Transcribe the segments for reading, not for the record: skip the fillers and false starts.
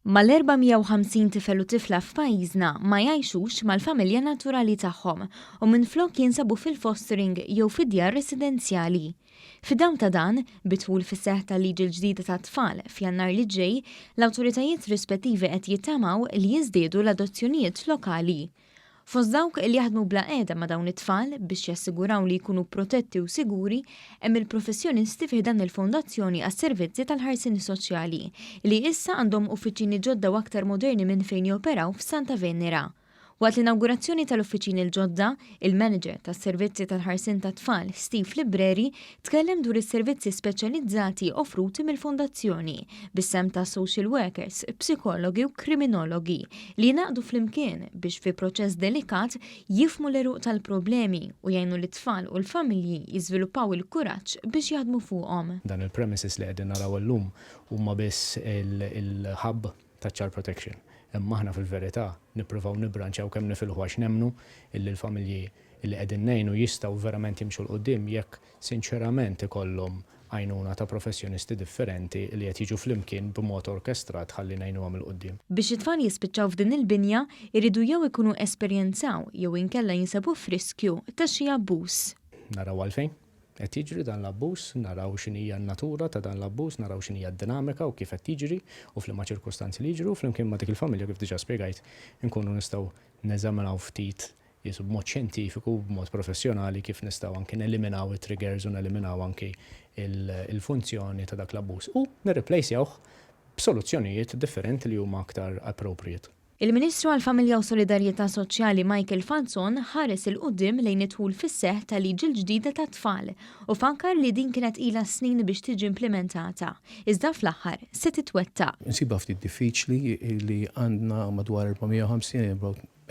Mal-450 tifel u tifla f'pajjiżna ma jgħixux mal-familja naturali tagħhom u minflok jinsabu fil-fostering jew fi djar residenzjali. Fid-dawl ta' dan, bid-dħul fis-seħħ tal-liġi l-ġdida tat-tfal f'Jannar li ġej, l-awtoritajiet rispettivi qed jittamaw li jiżdiedu l-adozzjonijiet lokali. Fost dawk li jaħdmu bla qiegħda ma' dawn it-tfal biex jassiguraw li jkunu protetti u siguri hemm il-professjonisti fi ħdan il-Fondazzjoni għas-Servizzi tal-Ħarsien Soċjali li issa għandhom uffiċini ġodda u aktar moderni minn fejn joperaw f'Santa Venera. Waqt l-inawgurazzjoni tal-uffiċini l-ġodda, il-Manager tas-Servizzi tal-Ħarsien tat-Tfal, Steve Libreri, tkellem dwar is-servizzi speċjalizzati offruti mill-Fondazzjoni, bis-sehem ta' social workers, psikologi u kriminologi, li jingħaqdu flimkien biex fi proċess delikat jifhmu l-għeruq tal-problemi u jgħinu lit-tfal u l-familji jiżviluppaw il-kuraġġ biex jaħdmu fuqhom. Dan il-premises li qegħdin naraw illum huma biss il-hub taċ-child protection. Imma aħna fil-verità nippruvaw nibbranċjaw kemm nifilħu għax nemmnu illi l-familji illi qegħdin ngħinu jistgħu verament jimxu 'l quddiem jekk sinċerament ikollhom għajnuna ta' professjonisti differenti li qed jiġu flimkien b'mod orkestrat ħalli ngħinuhom 'il quddiem. Biex it-tfal jispiċċaw f'din il-binja, iridu jew ikunu esperjenzaw jew inkella jinsabu f'riskju ta' xi abbuż. Naraw għalfejn qed jiġri dan l-abbuż, naraw x'inhija n-natura ta' dan l-abbuż, naraw x'inhija d-dinamika u kif qed jiġri u f'liema ċirkustanzi li jiġri u flimkien ma' dik il-familja kif diġà spjegajt inkunu nistgħu neżaminaw ftit qisu b'mod xjentifiku u b'mod professjonali kif nistgħu anki neliminaw it-triggers u neliminaw anki il-funzjoni ta' dak l-abbuż u nirriplejsjawh b'soluzzjonijiet differenti li huma aktar appropriate. Il-Ministru għall-Familja u Solidarjetà Soċjali Michael Falzon ħares 'il quddiem lejn id-dħul fis-seħħ tal-liġi l-ġdida tat-tfal u fakkar li din kienet ilha s-snin biex tiġi implimentata, iżda fl-aħħar se titwettaq. Insibha ftit diffiċli li għandna madwar 450,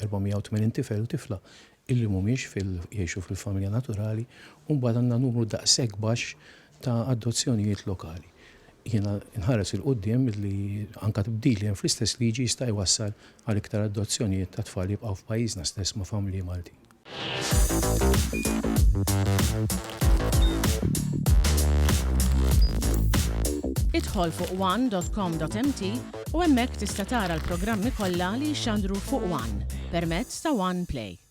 480 tifel u tifla illi mhumiex fil jgħixu fil-familja naturali u mbagħad għandna numru daqshekk baxx ta' adozzjonijiet lokali. Jiena nħares 'il quddiem li anke tibdil li hemm fl-istess liġi jista' jwassal għal iktar adozzjonijiet ta' tfal jibqgħu f'pajjiżna stess ma' familji Maltin. Idħol fuq one.com.mt u hemmhekk tista' tara l-programmi kollha li jixxandru fuq One permezz ta' One Play.